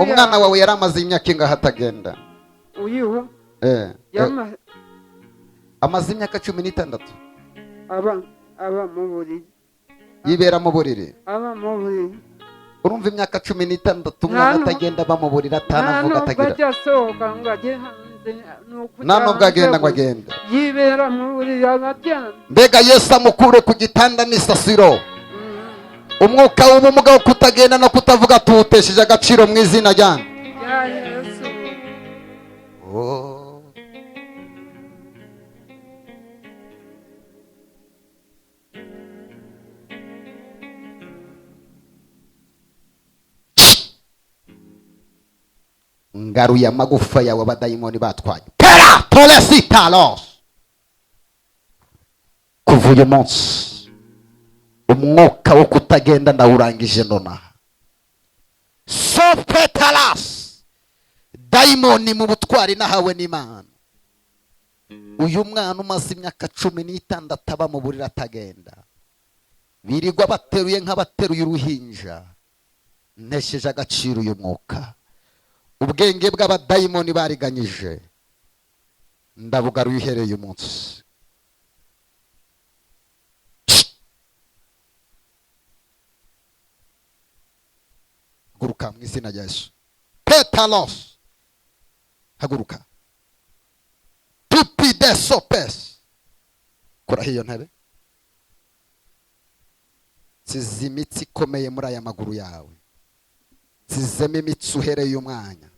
Umwana wawe yari amaze imyaka ingahe atagenda? Uyu Amaze imyaka 16. Aba mu buriri. Yibera mu buriri. Aba mu buriri. Urumva imyaka 16 umwana atagenda aba mu buriri, atanavuga, atagira. Nta nubwo agenda ngo agende. Yibera mu buriri abaryamye. Mbega Yesu amukure ku gitanda n'isasiro. Umwuka w'ubumuga wo kutagenda no kutavuga tuwutesheje agaciro mu izina rya Yesu. Oh. Ngaruye amagufa yawe abadayimoni batwaye. Pera toresitalos. Kuva uyu munsi umwuka wo kutagenda ndawurangije nonaha. Sopetalas. Dayimoni mu butwari nahawe n'Imana. Uyu mwana umaze imyaka 16 aba mu buriri atagenda, birirwa bateruye nk'abateruye uruhinja. Ntesheje agaciro uyu mwuka. Ubwenge bw'abadayimoni bariganyije ndabugaruye uhereye umunsi. Haguruka mu izina rya Yesu. Petalos. Haguruka. Tupidesopes. Kuraho iyo ntebe. Nsize imitsi ikomeye muri aya maguru yawe. Nsizemo imitsi uhereye umwanya.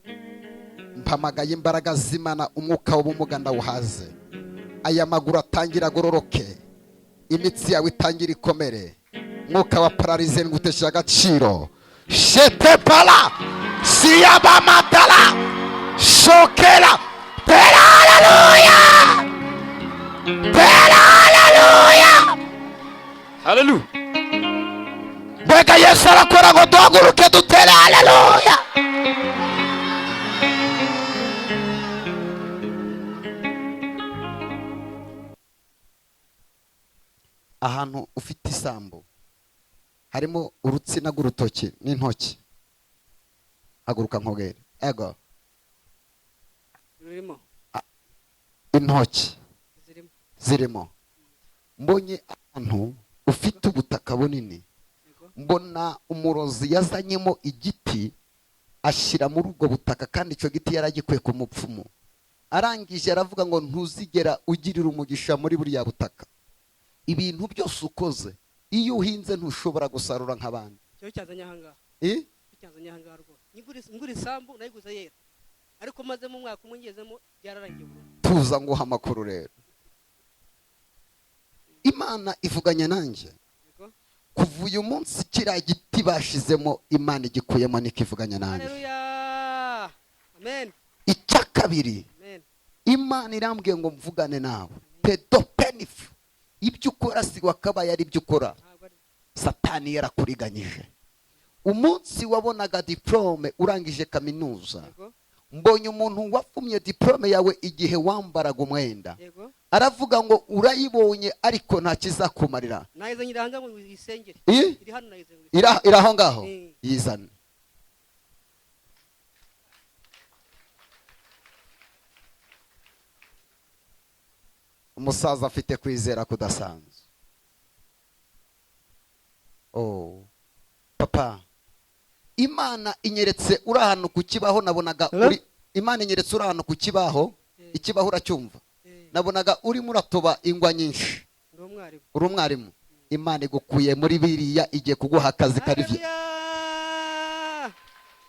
Mpamagaye imbaraga z'Imana, umwuka w'ubumuga ndawuhaze. Aya maguru atangira agororoke, imitsi yawe itangira ikomere. Umwuka wa pararize ngutesha agaciro. Shetepala siyabamatala shokera pera haleluya, pera haleluya, haleluya. Mbega Yesu arakora ngo duhaguruke dutere haleluya. Ahantu ufite isambu harimo urutsina rw'urutoki n'intoki, haguruka nkogere. Ego rurimo intoki zirimo. Mbonye ahantu ufite ubutaka bunini, mbona umurozi yazanyemo igiti ashyira muri ubwo butaka, kandi icyo giti yaragikuye ku mupfumu. Arangije aravuga ngo ntuzigera ugirira umugisha muri buriya butaka. Ibintu byose ukoze, iyo uhinze ntushobora gusarura nk'abandi. Cyo cyazanye ahangaha. Cyazanye ahangaha rwose. Ngura isambu nayiguze yera. Ariko maze mu mwaka umwe ngezemo byararangiye burundu. Tuza nguha amakuru rero. Imana ivuganye nanjye. Kuva uyu munsi kiriya giti bashizemo Imana igikuyemo nikivuganya nanjye. Haleluya. Amen. Icya kabiri, Imana irambwiye ngo mvugane nawe. Pedopenifu. Ibyo ukora si wakabaye ari ibyo ukora. Satani yarakuriganyije. Umunsi wabonaga diplome urangije kaminuza, mbonye umuntu wafumye diplome yawe igihe wambaraga umwenda, aravuga ngo urayibonye ariko nta kizakumarira. Iri aho ngaho yizane. Umusaza afite kwizera kudasanzwe. Oh papa, Imana inyeretse uri ahantu ku kibaho, nabonaga uri, Imana inyeretse uri ahantu ku kibaho, ikibaho uracyumva, nabonaga urimo uratoba ingwa nyinshi. Uri umwarimu. Imana igukuye muri biriya igiye kuguha akazi karivye.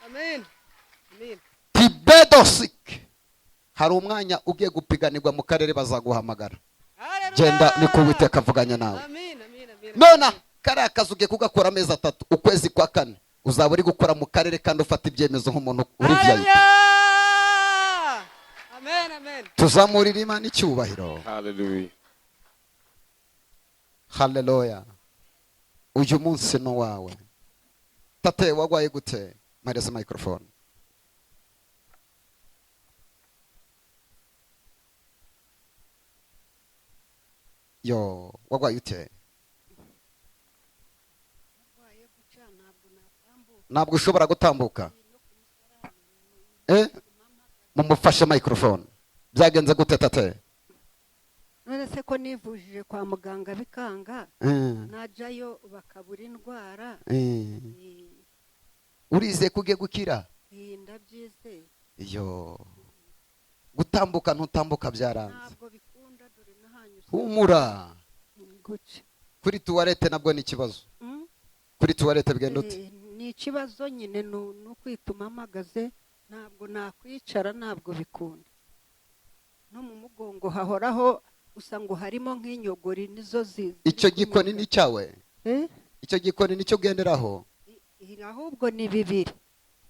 Amen. Amen. Tibedosik. Hari umwanya ugiye gupiganirwa mu karere bazaguhamagara. Genda niko Uwiteka avuganya nawe. Nona kariya kazi ugiye kugakora amezi 3, ukwezi kwa 4 uzaba uri gukora mu karere kandi ufata ibyemezo nk'umuntu uri VIP. Amen, amen. Tuzamurira Imana icyubahiro. Hallelujah. Hallelujah. Uyu munsi ni wawe. Tate wagwaye gute? Mpereza microphone. Yo, wagwaye ute? Ntabwo ushobora gutambuka. Mumufashe microphone. Byagenze gute tate? None se ko nivujije kwa muganga bikanga, najyayo bakabura indwara. Urizeye ko ugiye gukira? Ndabyizeye. Iyo gutambuka ntutambuka byaranze. Ntabwo bikunda, dore nahanyuze. Humura. Guca. Kuri tuwarete nabwo ni ikibazo. Kuri tuwarete bigenda ute? Ni ikibazo nyine, ni ukwituma mpagaze, ntabwo nakwicara, ntabwo bikunda. No mu mugongo hahoraho gusa ngo harimo nk'inyogori nizo zizi. Icyo gikoni ni cyawe? Icyo gikoni nicyo ugenderaho? Ahubwo ni bibiri.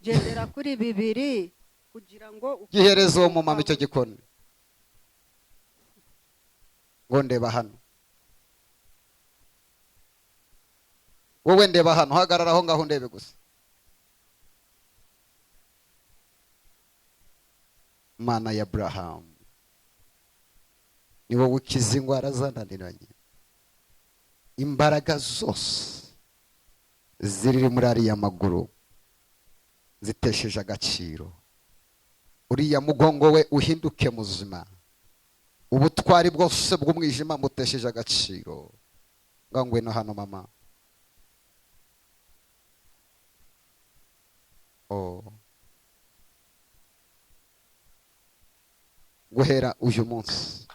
Gendera kuri bibiri kugira ngo gihereze uwo mumama icyo gikoni. Ngo ndeba hano. Wowe ndeba hano, hagarara aho ngaho ndebe gusa. Mana ya Abraham, ni wowe ukiza indwara zananiranye. Imbaraga zose ziri muri ariya maguru zitesheje agaciro. Uriya mugongo we uhinduke muzima. Ubutwari bwose bw'umwijima mutesheje agaciro. Ngwino hano mama. Oh. Guhera uyu munsi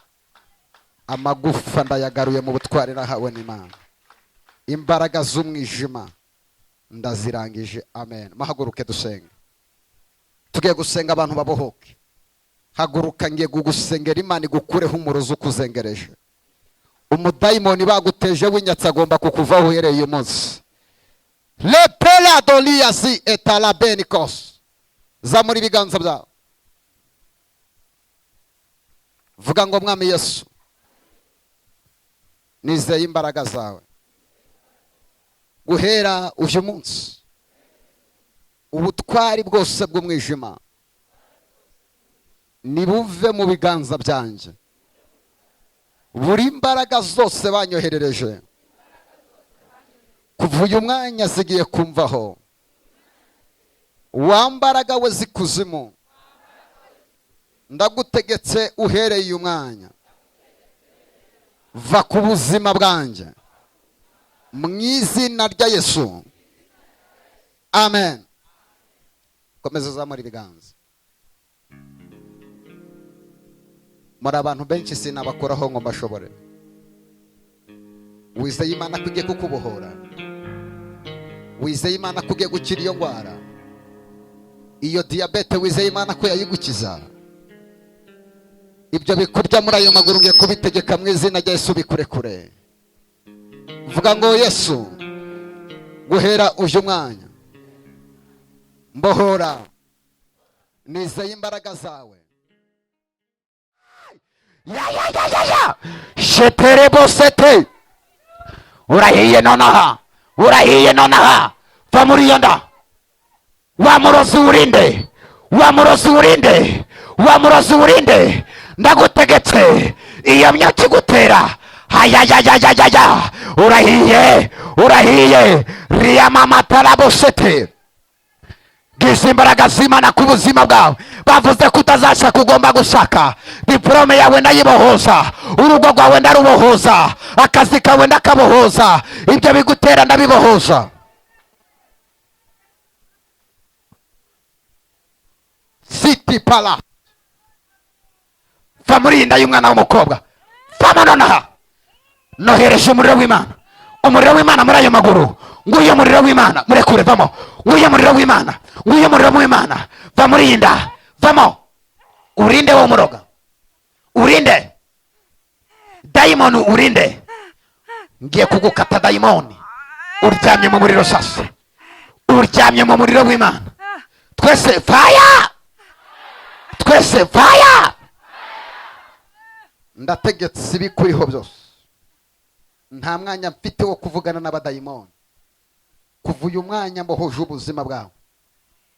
amagufa ndayagaruye mu butwari nahawe n'Imana. Imbaraga z'umwijima ndazirangije. Amen. Mahaguruke dusenge. Tugiye gusenga abantu babohoke. Haguruka, ngiye kugusengera Imana igukureho umurozi ukuzengereje. Umudayimoni baguteje w'inyatsi agomba kukuvaho uhereye uyu munsi. Lepela doliasi etalabenikos. Zamura ibiganza byawe. Vuga ngo Mwami Yesu, nizeye imbaraga zawe. Guhera uyu munsi ubutwari bwose bw'umwijima nibuve mu biganza byanjye. Buri imbaraga zose banyoherereje kuva uyu mwanya zigiye kumvaho. Wa mbaraga we zikuzimu, ndagutegetse uhereye uyu mwanya, va ku buzima bwanjye mu izina rya Yesu. Amen. Komeza uzamura ibiganza. Muri abantu benshi sinabakoraho ngo mbashobore. Wizeye Imana ko igiye kukubohora. Wizeye Imana ko ugiye gukira iyo ndwara. Iyo diyabete wizeye Imana ko yayigukiza. Ibyo bikurya muri ayo maguru ngiye kubitegeka mu izina rya Yesu bikurekure. Vuga ngo Yesu, guhera uyu mwanya mbohora, nizeye imbaraga zawe. Ya ya ya ya ya sheterebosete. Urahiye nonaha, urahiye nonaha. Va muri iyo nda. Wa murozi urinde, wa murozi urinde, wa murozi urinde. Ndagutegetse iyo myaka igutera. Hayayayayaya, urahiye, urahiye. Riyamamatarabosete. Giza imbaraga z'Imana ku buzima bwawe. Bavuze ko utazashaka, ugomba gushaka. Diplome yawe ndayibohoza, urugo rwawe ndarubohoza, akazi kawe ndakabohoza, ibyo bigutera ndabibohoza. City pala. Va muri iyi nda y'umwana w'umukobwa. Vamo nonaha. Nohereje umuriro w'Imana. Umuriro w'Imana muri ayo maguru. Nguyu umuriro w'Imana, murekure, vamo. Nguyu umuriro w'Imana, nguyu umuriro w'Imana. Va muri iyi nda, vamo. Urinde wo muroga. Urinde. Daimoni urinde. Ngiye kugukata daimoni. Uryamye mu muriro sasa. Uryamye mu muriro w'Imana. Twese fire. Twese fire. Ndategetse ibikuriho byose. Nta mwanya mfite wo kuvugana n'abadayimoni. Kuva uyu mwanya mbohoje ubuzima bwawe.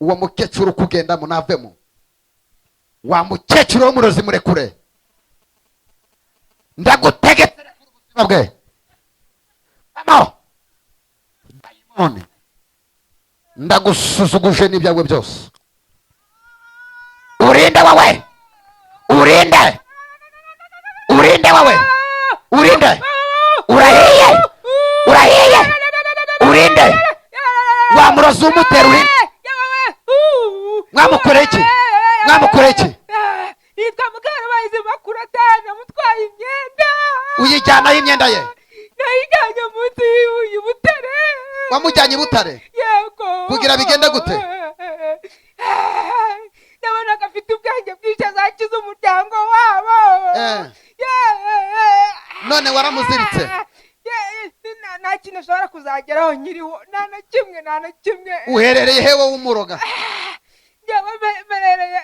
Uwo mukecuru kugendamo navemo. Wa mukecuru w'umurozi murekure. Ndagutegetse ubuzima bwe. Vamo. Dayimoni. Ndagusuzuguje n'ibyawe byose. Urinde wowe, urinde, urinde wowe, urinde, urahiye, urahiye, urinde. Wa murozi umutera urinde. Mwamukoreye iki? Mwamukoreye iki? Yitwa Mukarubayizi Makuratana, mutwaye imyenda. Uyijyanaho imyenda ye? Nayijyanye munsi y'uyu Butare. Wamujyanye i Butare? Yego. Kugira bigende gute? Nabonaga afite ubwenge bwinshi azakiza umuryango wabo. None waramuziritse? Nta kintu ashobora kuzageraho nkiriho, nta na kimwe, nta na kimwe. Uherereye he wowe umuroga? Njyewe mberereye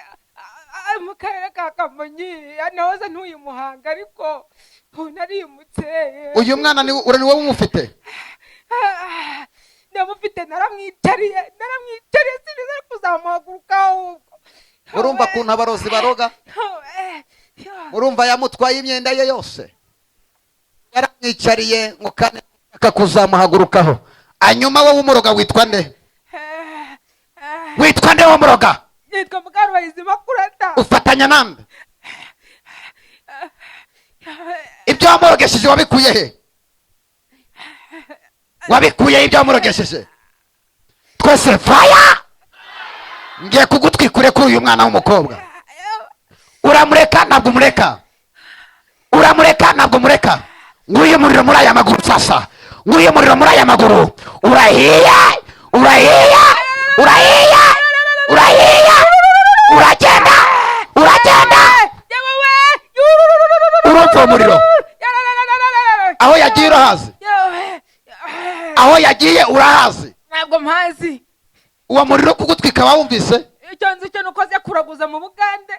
mu karere ka Kamonyi, nahoze ntuye Muhanga ariko narimutse. Uyu mwana ni wowe umufite? Ndamufite, naramwicariye, naramwicariye, sinzi kuzamuhaguruka ahubwo. Urumva kuntu abarozi baroga? Urumva yamutwaye imyenda ye yose, yaramwicariye ngo kandi akakuzamuhagurukaho. Hanyuma wowe umuroga witwa nde? Witwa nde w'umuroga? Nitwa Mukarubayizi Makurata. Ufatanya nande? Ibyo wamurogesheje wabikuye he? Wabikuye ibyo wamurogesheje? Twese fire! Ngiye kugutwikure kuri uyu mwana w'umukobwa. Uramureka ntabwo umureka, uramureka ntabwo umureka. Nguyu muriro muri aya maguru sasa, nguyu muriro muri aya maguru. Urahiye, urahiye, urahiye, urahiye, uragenda, uragenda. Urumva umuriro aho yagiye urahazi? Aho yagiye urahazi? Ntabwo mpazi. Uwo muriro kugutwika wawumvise? Icyo nzi cyo nuko ajya kuraguza mu Bugande.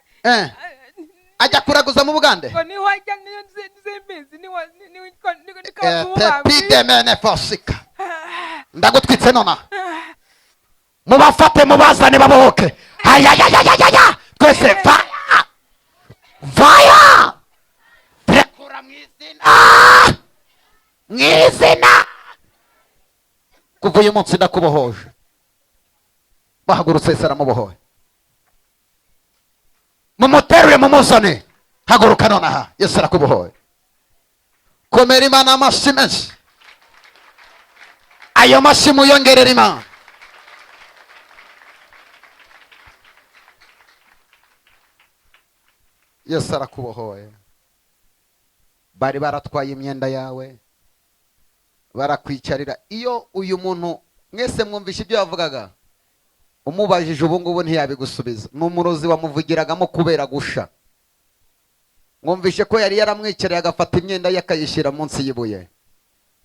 Ajya kuraguza mu Bugande? Ngo niho ajya, niyo nzimbizi, niho tepidemene fosika. Ndagutwitse nona. Mubafate mubazane babohoke. Ayayayayaya! Twese fire! Fire! Rekura mu izina! Mu izina! Kuva uyu munsi ndakubohoje. Bahagurutse Yesu aramubohoye. Mumuterure mumuzane. Haguruka nonaha, Yesu arakubohoye. Komera Imana amashyi menshi. Ayo mashyi muyongerere Imana. Yesu arakubohoye. Bari baratwaye imyenda yawe, barakwicarira. Iyo uyu muntu mwese mwumvishe ibyo yavugaga, umubajije ubu ngubu ntiyabigusubiza. Ni umurozi wamuvugiragamo kubera gusha. Mwumvishe ko yari yaramwicareye agafata imyenda ye akayishyira munsi y'ibuye.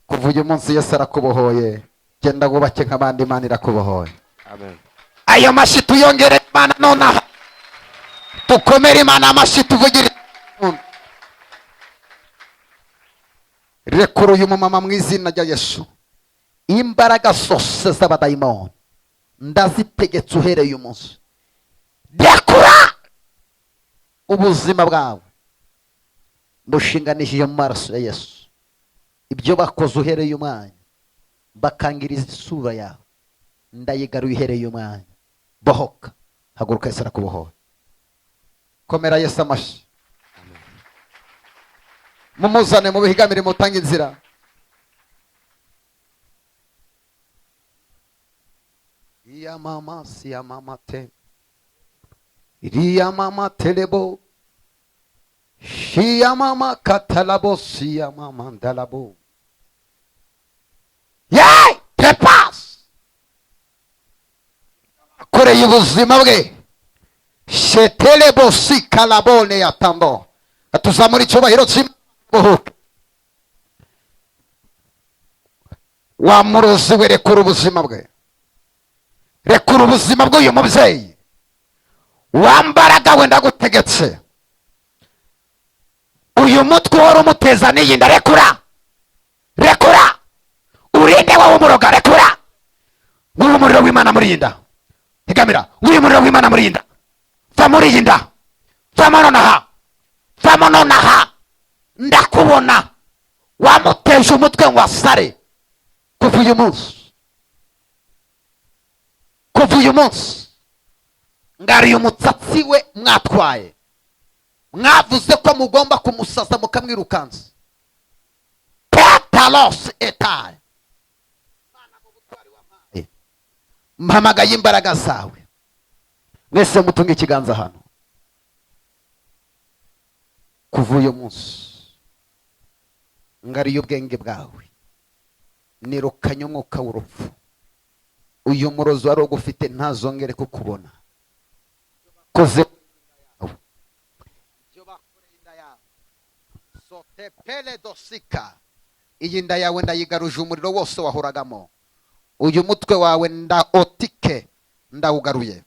Kuva uyu munsi Yesu arakubohoye. Genda wubake nk'abandi, Imana irakubohoye. Amen. Ayo mashyi tuyongere Imana nonaha. Tukomere Imana amashyi tuvugire. Rekura uyu mumama mu izina rya Yesu. Imbaraga zose z'abadayimoni ndazitegetse uhereye uyu munsi. Rekura ubuzima bwawe, bushinganishije mu maraso ya Yesu. Ibyo bakoze uhereye umwanya bakangiriza isura yawe, ndayigaruye uhereye umwanya. Bohoka, haguruka, Yesu arakubohora. Komera Yesu amashyi. Mumuzane mubihigamire mutange inzira. Iya mama siya mama te, iriya mama telebo, shiya mama katalabo, siya mama ndalabo. Yay! Tepas! Akoreye ubuzima bwe. Shetelebo si kalabone ya tambo. Atuzamura icyubahiro cy'Imana. Wa murozi we, rekura ubuzima bwe. Rekura ubuzima bw'uyu mubyeyi. Wambaraga we, ndagutegetse. Uyu mutwe wari umuteza n'iyinda, rekura, rekura. Urinde wowe umuroga, rekura. Nguyu umuriro w'Imana muri iyi nda. Higamira, nguyu umuriro w'Imana muri iyi nda. Va muri iyi nda. Vamo nonaha, vamo nonaha. Ndakubona wamuteje umutwe ngo asare. Kuva uyu munsi, kuva uyu munsi Ngaruye umutsatsi we mwatwaye, mwavuze ko mugomba kumusaza mukamwirukansa. Petalos etaye, mpamagaye imbaraga zawe. Mwese mutunge ikiganza hano. Kuva uyu munsi ngariye ubwenge bwawe, nirukanye umwuka w'urupfu. Uyu murozi wari ugufite ntazongere kukubona. Koze ibyo bakoreye inda yawe, sotepele dosika, iyi nda yawe ndayigaruje umuriro wose wahoragamo. Uyu mutwe wawe nda otike ndawugaruye.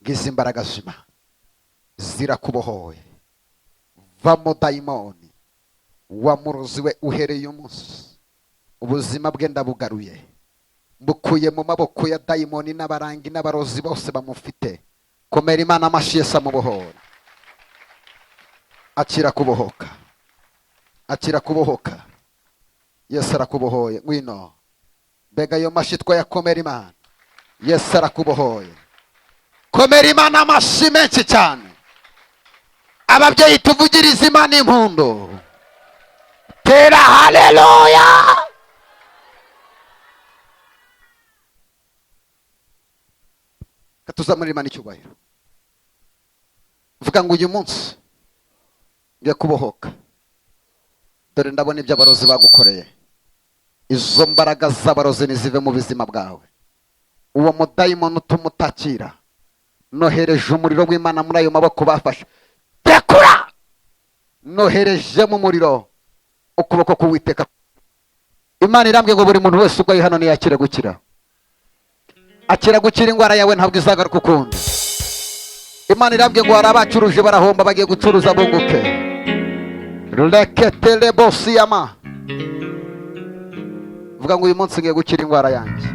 Ngizi imbaraga zima zirakubohoye. Vamo dayimoni wa murozi we, uhereye umunsi ubuzima bwe ndabugaruye, mbukuye mu maboko ya dayimoni n'abarangi n'abarozi bose bamufite. Komera Imana amashyi, Yesu amubohora. Akira kubohoka, akira kubohoka. Yesu arakubohoye. Ngwino. Mbega ayo mashyi twayakomera Imana. Yesu arakubohoye. Komera Imana amashyi menshi cyane. Ababyeyi tuvugirize Imana impundu. Tera haleluya. Katuzamurira Imana icyubahiro. Vuga ngo uyu munsi ngiye kubohoka. Dore ndabona ibyo abarozi bagukoreye. Izo mbaraga z'abarozi nizive mu buzima bwawe. Uwo mudayimoni utuma utakira, nohereje umuriro w'Imana muri ayo maboko bafashe. Tekura! Noherejemo umuriro, ukuboko k'Uwiteka. Imana irambwiye ngo buri muntu wese ubwo ari hano niyakire gukira. Akira gukira indwara yawe, ntabwo izagaruka ukundi. Imana irambwiye ngo hari abacuruje barahomba, bagiye gucuruza bunguke. Reketelebosiyama. Vuga ngo uyu munsi ngiye gukira indwara yanjye.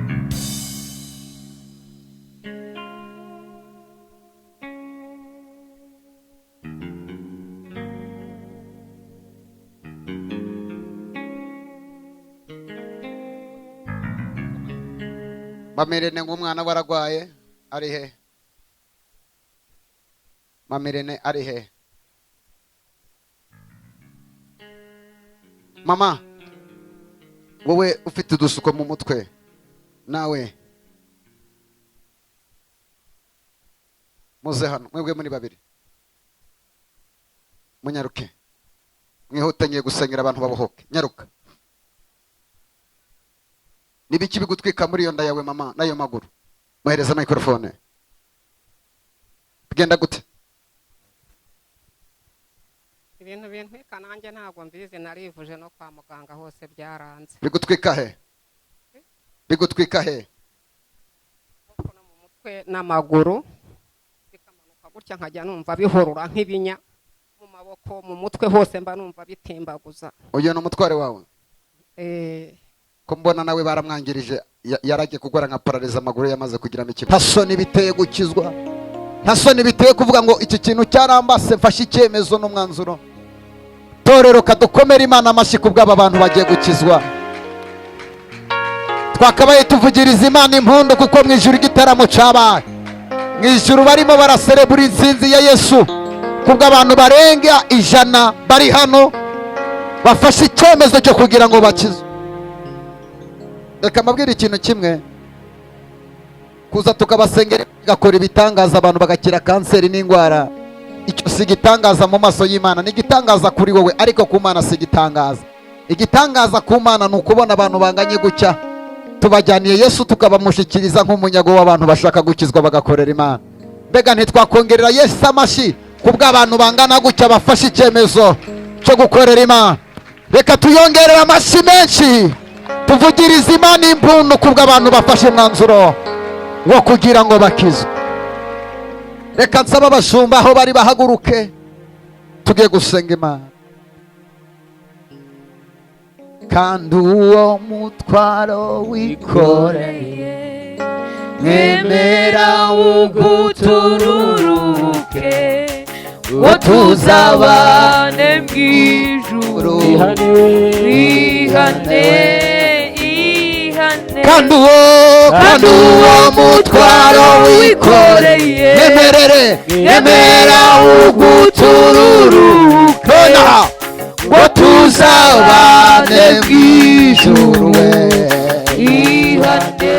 Mamirene ngo umwana waragwaye ari he? Mamirene ari he? Mama, wowe ufite udusuko mu mutwe, nawe muze hano mwebwe muri babiri, munyaruke mwihute, ngiye gusengera abantu babohoke. Nyaruka. Nibiki bigutwika muri iyo nda yawe mama n'ayo maguru? Muhereza microphone. Bigenda gute? Ibintu bintwika nanjye ntabwo mbizi, narivuje no kwa muganga hose byaranze. Bigutwika he? Bigutwika he? No mu mutwe n'amaguru bikamanuka gutya, nkajya numva bihorura nk'ibinya mu maboko, mu mutwe hose mba numva bitimbaguza. Uyu ni umutware wawe? Ko mbona nawe baramwangirije, yaragiye kugora nka parariza amaguru yamaze kugiramo ikibazo. Nta soni biteye gukizwa, nta soni biteye kuvuga ngo iki kintu cyarambase, mfashe icyemezo n'umwanzuro. Torero kadukomera Imana amashyi kubw'aba bantu bagiye gukizwa. Twakabaye tuvugiriza Imana impundu kuko mu ijuru igitaramo cyabaye. Mu ijuru barimo baraserebura intsinzi ya Yesu kubw'abantu barenga 100 bari hano bafashe icyemezo cyo kugira ngo bakizwe. Reka mbabwire ikintu kimwe, kuza tukabasengera gakora ibitangaza abantu bagakira kanseri n'indwara, icyo si igitangaza mu maso y'Imana, ni igitangaza kuri wowe, ariko ku Mana si igitangaza. Igitangaza ku Mana ni ukubona abantu banganye gutya tubajyaniye Yesu tukabamushyikiriza nk'umunyago w'abantu bashaka gukizwa bagakorera Imana. Mbega ntitwakongerera Yesu amashyi kubw'abantu bangana gutya bafashe icyemezo cyo gukorera Imana? Reka tuyongerere amashyi menshi, tuvugirize Imana impundu kubw'abantu bafashe umwanzuro wo kugira ngo bakizwe. Reka nsaba abashumba aho bari bahaguruke, tugiye gusenga Imana. Kandi uwo mutwaro wikoreye mwemera ugutururuke, ngo tuzabane mw'ijuru. Ihane, ihane. Kandi uwo, kandi uwo mutwaro wikoreye, nyemerere, nyemera ugutururuke, nonaha, ngo tuzabane mw'ijuru we. Ihane.